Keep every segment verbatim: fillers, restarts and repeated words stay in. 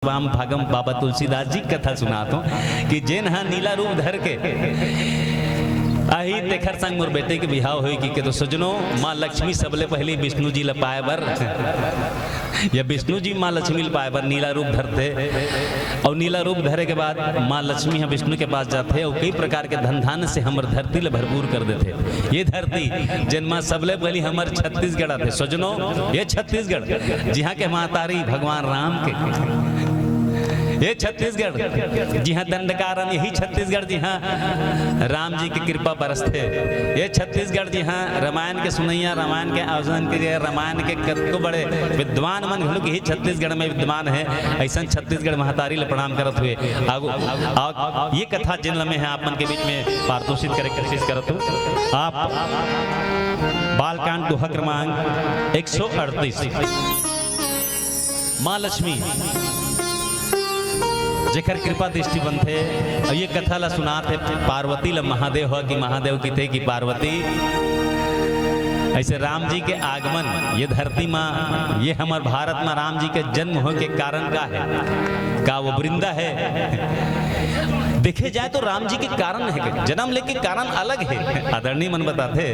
राम भागम बाबा तुलसीदास जी के कथा सुनात हों कि जेन ह नीला रूप धर के आही, तेखर संग मोर बेटी के बिहाव होही कहिके। तो सजनो, माँ लक्ष्मी सबले पहिली विष्णु जी ल पाए बर या विष्णु जी माँ लक्ष्मी ल पाए बर नीला रूप धरथे। अउ नीला रूप धरे के बाद माँ लक्ष्मी ह विष्णु के पास जाथे अउ कई प्रकार के धन धान्य से हमर धरती ल भरपूर कर देथे। ये धरती जेन म सबले पहिली हमर छत्तीसगढ़ आथे। सजनो, ये छत्तीसगढ़, जिहाँ के महतारी भगवान राम के, ये छत्तीसगढ़ जिहाँ दंडकारण्य, यही छत्तीसगढ़ जिहाँ राम जी के कृपा बरसथे, ये छत्तीसगढ़ जिहाँ रामायण के सुनैया, रामायण के आयोजन के, रामायण के कतको बड़े विद्वान मन घलो यही छत्तीसगढ़ में विद्वान हे। अइसन छत्तीसगढ़ महतारी ल प्रणाम करत हुए आगू, आ, ये कथा जेन ल मैं ह आप मन के बीच में पारितोषित करे के कोशिश करत हूँ। आप बालकांड दोहा क्रमांक एक सौ अड़तीस, माँ लक्ष्मी जेकर कृपा दृष्टि बनथे, अउ ये कथा ला सुनात हे पार्वती ला महादेव ह कि महादेव किथे कि पार्वती, ऐसे राम जी के आगमन ये धरती मा, ये हमर भारत मा राम जी के जन्म होए के कारण का हे? का वो वृंदा हे? देखे जाए तो राम जी के कारण हे, जन्म लेके कारण अलग हे। आदरणीय मन बताथे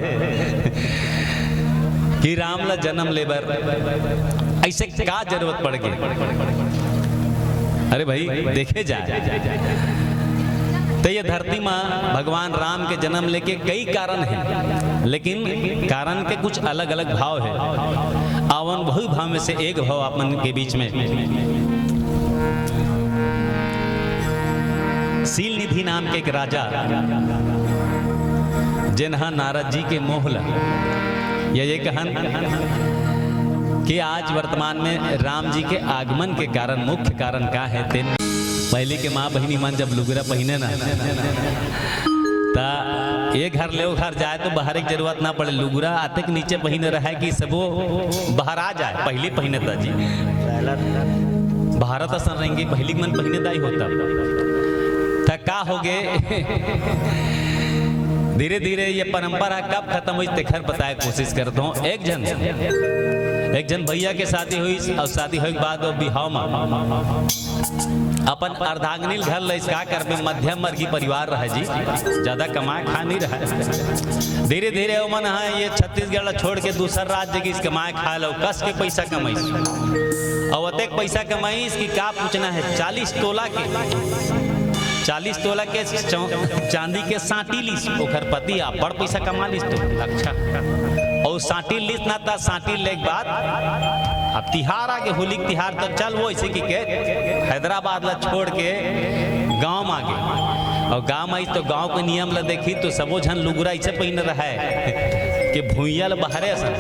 कि राम ला जन्म ले बर ऐसे का जरूरत पड़ गे? अरे भाई, देखे जाए तो ये धरती मा भगवान राम के जन्म लेके कई कारण हे, लेकिन कारण के कुछ अलग-अलग भाव हे। आवन वही भाव में से एक भाव आप मन के बीच में, शील निधि नाम के एक राजा, जेन ह नारद जी के मोह ल, या ये कहन कि आज वर्तमान में राम जी के आगमन के कारण, मुख्य कारण का हे, तेन पहिली के माँ बहिनी मन जब लुगरा पहिने ना, त ए घर ले ओ घर जाए तो बाहर के जरूरत ना पड़े, लुगरा अतेक नीचे पहिने रहे कि सबो बाहर आ जाए। पहिली पहिने त जी, भारत असन रहेंगे, पहिली मन पहिने दाई होता। त का हो गे? धीरे धीरे ये परंपरा कब खत्म होइस, तेखर बताए कोशिश करत हों। एक झन, एक झन भैया के शादी होइस, अउ शादी होए के बाद वो बिहाव मा अपन अर्धांगिनी ल घर लइस। का करबे, मध्यम वर्गीय परिवार रहे जी, ज्यादा कमाए खाए नहीं रहे। धीरे धीरे ओमन ह ये छत्तीसगढ़ ला छोड़ के दूसर राज्य गिस कमाए खाए ला, कस के पैसा कमाइस। अउ अतेक पैसा कमाइस कि का पूछना हे, चालीस तोला के, चालीस तोला के चौ-, चांदी के सांटी लिस। ओखर पति अब्बड़ पैसा कमा लिस तो। अच्छा। अउ सांटी लिस ना, त सांटी ले के बाद अब तिहार आगे, होली के तिहार, त चल वो ऐसे कहिके हैदराबाद ला छोड़ के गांव मा आगे। अउ गांव मा आइस तो गांव के नियम ला देखिस तो सबो झन लुगरा ऐसे पहिने रहे कि भुइयां ला बहरे असन।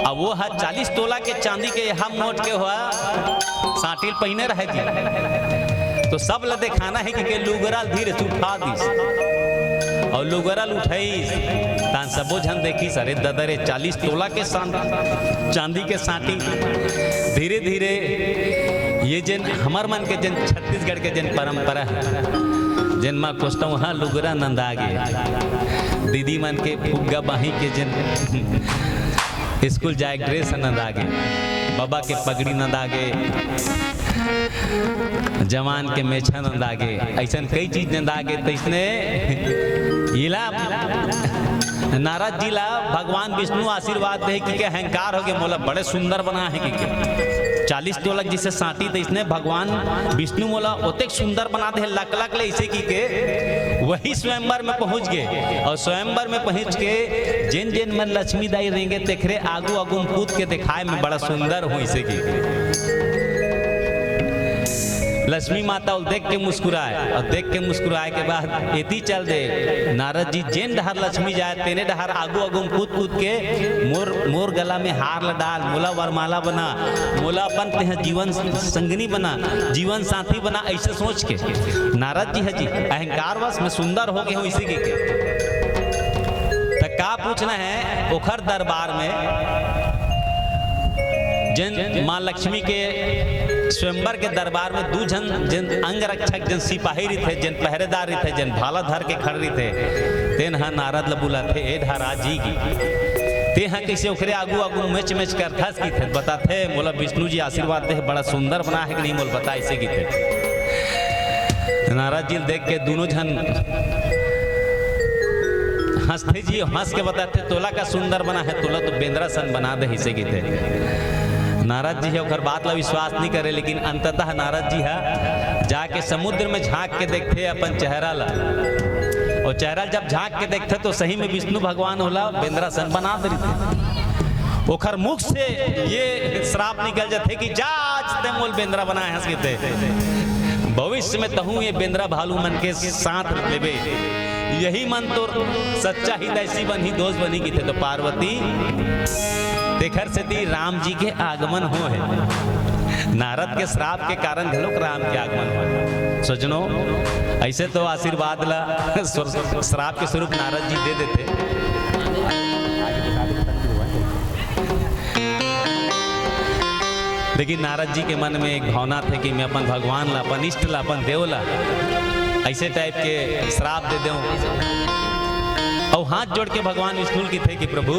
अब वो ह चालीस तोला के चांदी के, हम मोट के हुआ सांटी ल पहिने रहे जी। तो सब ला देखाना हे कहिके लुगरा ल धीरे से उठा दिस। अउ लुगरा ल उठाइस, तान सबो झन देखिस, "अरे ददा रे, चालीस तोला के सान-, चांदी के सांटी।" धीरे धीरे ये जेन हमर मन के जेन छत्तीसगढ़ के जेन परंपरा हे, जेन मा कोसतों ह लुगरा नंदा गे, दीदी मन के फुग्गा बांही के जेन स्कूल जाए के ड्रेस नंदा गे, बबा के पगड़ी नंदा गे, जवान के मेछा नंदा गे, अइसन कई चीज नंदा गे। तइसने इला नारद जी ला भगवान विष्णु आशीर्वाद दे कहिके अहंकार हो गे, मोला बड़े सुंदर बना हे कहिके। चालीस तोला के जइसे सांटी, तइसने भगवान विष्णु मोला ओतेक सुंदर बना दे, लकलक ले अइसे कहिके वही स्वयंवर में पहुंच गे। अउ स्वयंवर में पहुंच के जेन जेन मन लक्ष्मी दाई रेंगे, तेखरे आगू आगू में कूद के देखाए, मैं बड़ा सुंदर हूँ, अइसे कहिके। लक्ष्मी माता ल देख के मुस्कुराए, अउ देख के मुस्कुराए के बाद एती चल दे, नारद जी जेन डहर लक्ष्मी जाए, तेने डहर आगू आगू में कूद कूद के मोर, मोर गला में हार ल डाल, मोला वरमाला बना, मोला अपन तेह जीवन संगनी बना, जीवन साथी बना, अइसे सोच के नारद जी ह जी अहंकारवश में सुंदर हो गे हूँ, अइसे कहिके। त का पूछना हे, ओखर दरबार में जेन माँ लक्ष्मी के स्वयंवर के दरबार में दू झन जेन अंग रक्षक, जेन सिपाही रहिथे, जेन पहरेदार रहिथे, जेन भाला धर के खड़े रहिथे, तेन ह नारद ल बुलाथे, "ए डहर आ जी गी।" तेहा कइसे ओकरे आगू आगू मेच मेच करथस किथे, बताथे, "मोला विष्णु जी आशीर्वाद दे, बड़ा सुंदर बना है कि नहीं, मोला बता," ऐसे किथे। नारद जी ल देख के दूनों झन हंसथे जी, हंस के बताथे, "तोला का सुंदर बना है, तोला तो बेंदरा सन बना दे," ऐसे किथे। नारद जी ह ओकर बात ला विश्वास नहीं करे, लेकिन अंततः नारद जी ह जाके समुद्र में झांक के देखथे अपन चेहरा ला, और चेहरा जब झांक के देखथे तो सही में विष्णु भगवान ओला बेंदरा सन बना दे रहिथे। ओखर मुख से ये श्राप निकल जाथे कि "जा, आज ते मोल बेंदरा बनाए हस," किथे, "भविष्य में तहूं ये बेंदरा भालू मन के साथ लेबे, यही मन तोर सच्चा हितैषी बनही, दोस्त बनही," किथे। तो पार्वती, तेखर सेती राम जी के आगमन हो है। नारद के श्राप के कारण घलोक राम के आगमन हो। सजनो, ऐसे तो आशीर्वाद ला स्वर-, श्राप के स्वरूप नारद जी दे देथे, लेकिन नारद जी के मन में एक भावना थे कि मैं अपन भगवान ला, अपन इष्ट ला, अपन देव ला ऐसे टाइप के श्राप दे देव। और हाथ जोड़ के भगवान विष्णु ल किथे कि "प्रभु,"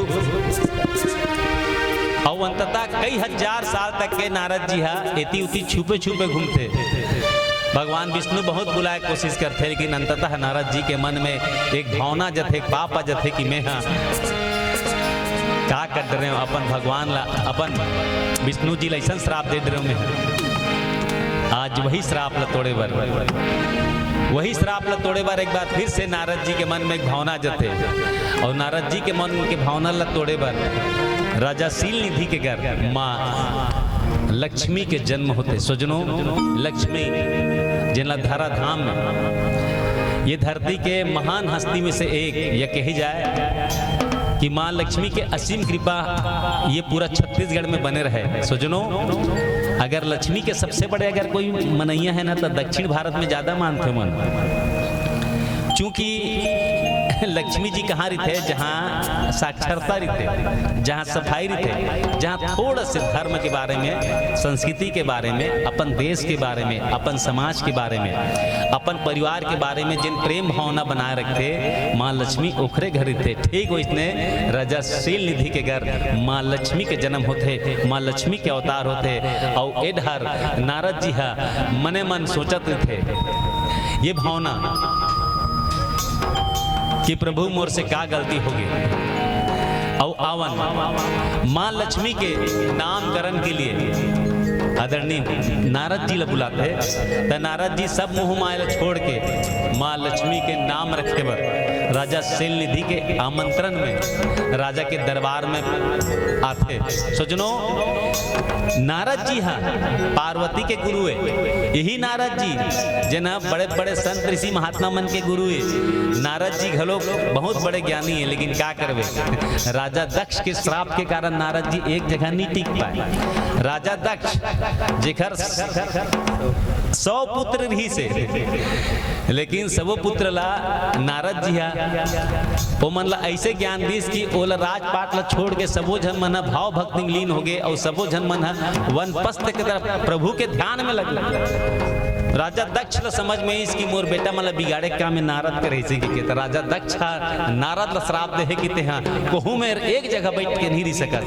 और अंततः कई हजार साल तक के नारद जी हा एती उती छुपे छुपे घूमथे। भगवान विष्णु बहुत बुलाए कोशिश करथे, लेकिन अंततः नारद जी के मन में एक भावना जथे, एक पाप आ जथे कि मैं हा का कर डरे हूँ, अपन भगवान ला, अपन विष्णु जी ला ऐसन श्राप दे डरे हूँ मैं। आज वही श्राप ला तोड़े बर, वही श्राप ला तोड़े बर एक बार फिर से नारद जी के मन में एक भावना जथे, और नारद जी के मन के भावना ला तोड़े बर राजा शील निधि के घर माँ लक्ष्मी के जन्म होथे। सजनो, लक्ष्मी, जेन ला धरा धाम में, ये धरती के महान हस्ती में से एक, या कही जाए कि माँ लक्ष्मी के असीम कृपा ये पूरा छत्तीसगढ़ में बने रहे। सजनो, अगर लक्ष्मी के सबसे बड़े अगर कोई मनैया है ना, तो दक्षिण भारत में ज्यादा मानथे मन, क्योंकि लक्ष्मी जी कहाँ रहिथे? जहाँ साक्षरता रहिथे, जहाँ सफाई रहिथे, जहाँ थोड़ा से धर्म के बारे में, संस्कृति के बारे में, अपन देश के बारे में, अपन समाज के बारे में, अपन परिवार के बारे में जिन प्रेम भावना बनाए रखथे, माँ लक्ष्मी ओखरे घर रहिथे। ठीक वइसने राजा शील निधि के घर माँ लक्ष्मी के जन्म होथे, माँ लक्ष्मी के अवतार होथे। अउ ए डहर नारद जी हा मने मन सोचत रहिथे, ये भावना कि प्रभु मोर से का गलती होगे। अउ आवन माँ लक्ष्मी के नामकरण के लिए आदरणीय नारद जी ला बुलाथे, त नारद जी सब मोह माया ला छोड़ के माँ लक्ष्मी के नाम रखे बर राजा शील निधि के आमंत्रण में राजा के दरबार में आथे। सजनो, नारद जी हा पार्वती के गुरु ए। यही नारद जी, जेन हा बड़े-बड़े संत ऋषि महात्मा मन के गुरु ए। नारद जी घलो बहुत बड़े ज्ञानी ए, लेकिन का करबे, राजा दक्ष के श्राप के कारण नारद जी एक जगह नहीं टिक पाए। राजा दक्ष, जेकर सौ पुत्र रहिस हे, लेकिन सबो पुत्र ला नारद जी हा ओमन ला ऐसे ज्ञान दिस कि ओला राजपाट ला छोड़ के सबो झन मन ह भाव भक्ति में लीन होगे अउ सबो झन मन ह वनप्रस्थ के तरफ प्रभु के ध्यान में लगे। राजा दक्ष ला समझ में आइस कि मोर बेटा मन ला बिगाड़े के काम में नारद करे हे कहिके। त राजा दक्ष ह नारद ला श्राप दे हे कि तेहा कहूं में एक जगह बैठ के नहीं रह सकत।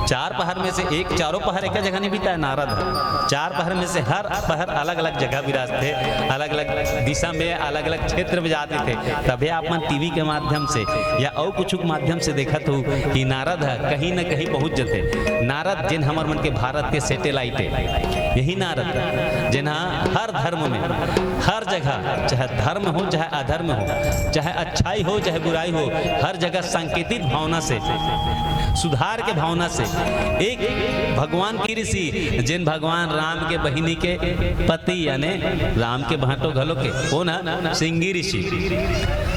चार पहर में से एक, चारों पहर एक जगह नहीं बिताए नारद ह। चार पहर में से हर पहर अलग-अलग जगह विराजथे, अलग-अलग दिशा में, अलग-अलग क्षेत्र में जात रहिथे। तभे आप मन टीवी के माध्यम से या अउ कुछु के माध्यम से देखत हो कि नारद ह कहीं न कहीं पहुंच जथे। नारद, जेन हमर मन के भारत के satellite ए, यही नारद, जेन ह हर धर्म में, हर जगह, चाहे धर्म हो, चाहे अधर्म हो, चाहे अच्छाई हो, चाहे बुराई हो, हर जगह सांकेतिक भावना से, सुधार के भावना से एक भगवान की ऋषि, जेन भगवान राम के बहिनी के पति, यानी राम के भांटो घलो के, कोन ह? सिंगी ऋषि।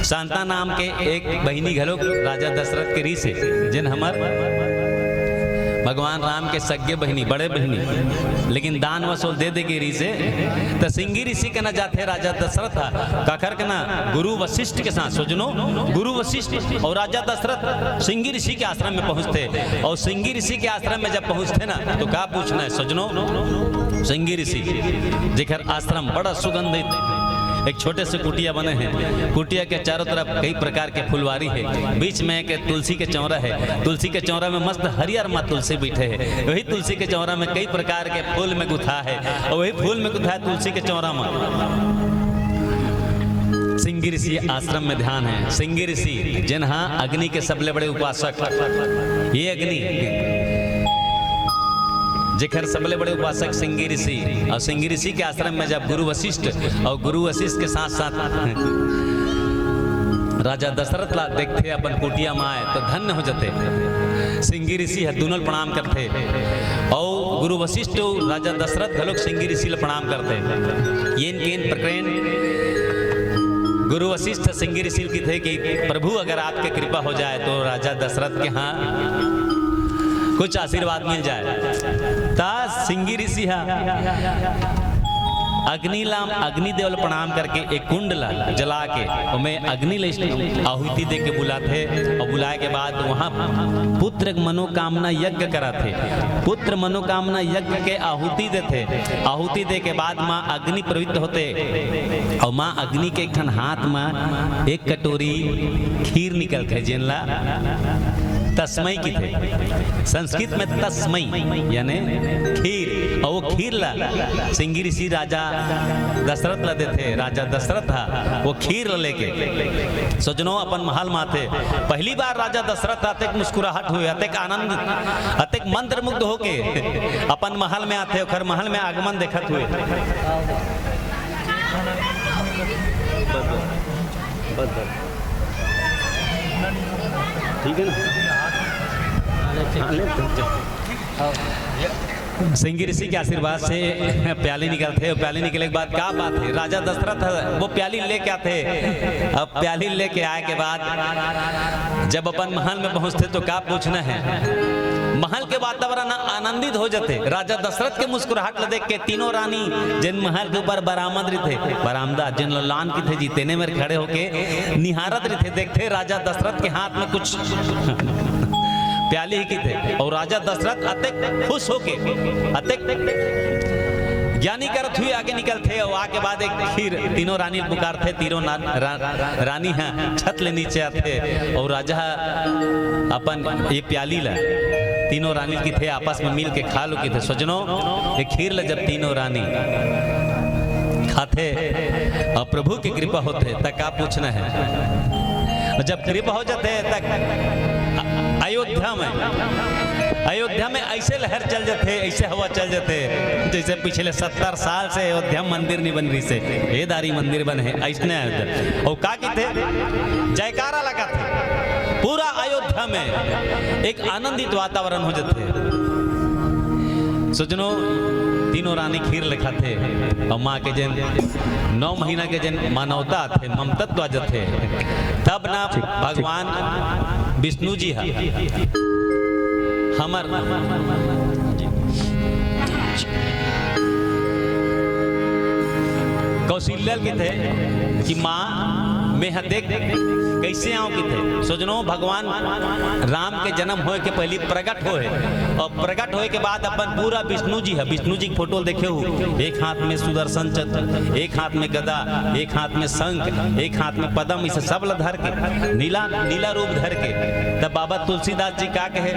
शांता नाम के एक बहिनी घलो राजा दशरथ के ऋषि, जेन हमर भगवान राम के सगे बहिनी, बड़े बहिनी, लेकिन दान वश ओला दे दे गे रहिस हे। त सिंगी ऋषि के न जाथे राजा दशरथ ह, काखर के न, गुरु वशिष्ठ के साथ। सजनो, गुरु वशिष्ठ अउ राजा दशरथ सिंगी ऋषि के आश्रम में पहुंचथे, अउ सिंगी ऋषि के आश्रम में जब पहुंचथे ना, तो का पूछना हे सजनो, सिंगी ऋषि, जेकर आश्रम बड़ा सुगंधित, एक छोटे से कुटिया बने हे। कुटिया के चारों तरफ कई प्रकार के फुलवारी हे। बीच में एक तुलसी के चौरा हे। तुलसी के चौरा में मस्त हरियर माँ तुलसी बैठे हे। वही तुलसी के चौरा में कई प्रकार के फूल में गुथा हे। अउ वही फूल में गुथा हे तुलसी के चौरा में। सिंगी ऋषि आश्रम में ध्यान हे। सिंगी ऋषि जेन हा अग्नि के सबले बड़े उपासक, ये अग्नि जेकर सबले बड़े उपासक सिंगी ऋषि, अउ सिंगी ऋषि के आश्रम में जब गुरु वशिष्ठ अउ गुरु वशिष्ठ के साथ साथ राजा दशरथ ला देखथे, अपन कुटिया में आए तो धन्य हो जाथे। सिंगी ऋषि ह दूनों ल प्रणाम करथे, अउ गुरु वशिष्ठ अउ राजा दशरथ घलोक सिंगी ऋषि ला प्रणाम करथे। येन केन प्रकरण गुरु वशिष्ठ सिंगी ऋषि ल किथे कि प्रभु, अगर आपके कृपा हो जाए तो राजा दशरथ के हाँ कुछ आशीर्वाद मिल जाए। ता सिंगी ऋषि हा अग्नि ला, अग्निदेव ल प्रणाम करके एक कुंड ला जला के ओमे अग्नि ले आहुति दे के बुलाथे, अउ बुलाए के बाद वहाँ पुत्र मनोकामना यज्ञ कराथे। पुत्र मनोकामना यज्ञ के आहुति देथे। आहुति दे के बाद माँ अग्नि प्रवृत्त होथे, अउ माँ अग्नि के एक ठन हाथ में एक कटोरी खीर निकलथे, जेन ला तस्मई किथे। संस्कृत में तस्मई यानी खीर, अउ वो खीर ला सिंगी ऋषि राजा दशरथ ला देथे। राजा दशरथ हा वो खीर ला लेके, सोचनो, अपन महल में आथे। पहली बार राजा दशरथ अतेक मुस्कुराहट हुए, अतेक आनंद, अतेक मंत्रमुग्ध होके अपन महल में आथे, ओखर महल में आगमन देखत हुए। बस, बस। ठीक है ना? हाँ, ले, ले, ले। सिंगी ऋषि के आशीर्वाद से प्याली निकलथे, प्याली निकले के बाद का बात हे, राजा दशरथ ह, वो प्याली लेके आथे। अब प्याली लेके आए के बाद जब अपन महल में पहुंचथे तो का पूछना हे, महल के वातावरण आनंदित हो जाथे। राजा दशरथ के मुस्कुराहट ल देख के तीनों रानी जेन महल के ऊपर बरामद रहिथे, बरामदा जेन ला लॉन किथे जी, तेने मेर खड़े होके निहारत रहिथे, देखथे राजा दशरथ के हाथ में कुछ प्याली ही किथे, अउ राजा दशरथ अतेक खुश होके, अतेक ज्ञानी करत हुए आगे निकलथे, अउ आके बाद एक खीर तीनों रानी ल पुकारथे, तीनों ना-, रा-, रानी ह छत ले नीचे आथे, अउ राजा ह अपन ये प्याली ला तीनों रानी ल किथे आपस में मिल के खा लो किथे। सोचनो, ये खीर ला जब तीनों रानी खाथे अउ प्रभु के कृपा होथे, त का पूछना हे। जब कृपा हो जाथे, त अयोध्या में, अयोध्या में ऐसे लहर चल जाथे, ऐसे हवा चल जाथे, जैसे पिछले सत्तर साल से अयोध्या में मंदिर नहीं बन रहिसे, ये दारी मंदिर बने हे, ऐसने अयोध्या। अउ का किथे, जयकारा लगाथे, पूरा अयोध्या में एक आनंदित वातावरण हो जाथे। सोचनो, तीनों रानी खीर ल खाथे, अउ माँ के जेन नौ महीना के जेन मानवता आथे, ममतत्व आ जाथे, तब ना ठीक, ठीक। भगवान विष्णु जी ह हमर कौशल्या ल किथे कि माँ, मैं ह देख कैसे आऊं किथे। सोचनो, भगवान राम के जन्म होए के पहली प्रगट होए, अउ प्रगट होए के बाद अपन पूरा विष्णु जी ह, विष्णु जी के फोटो ल देखे हो, एक हाथ में सुदर्शन चक्र, एक हाथ में गदा, एक हाथ में शंख, एक हाथ में पद्म, इसे सब ल धर के, नीला, नीला रूप धर के। तब बाबा तुलसीदास जी का कहे,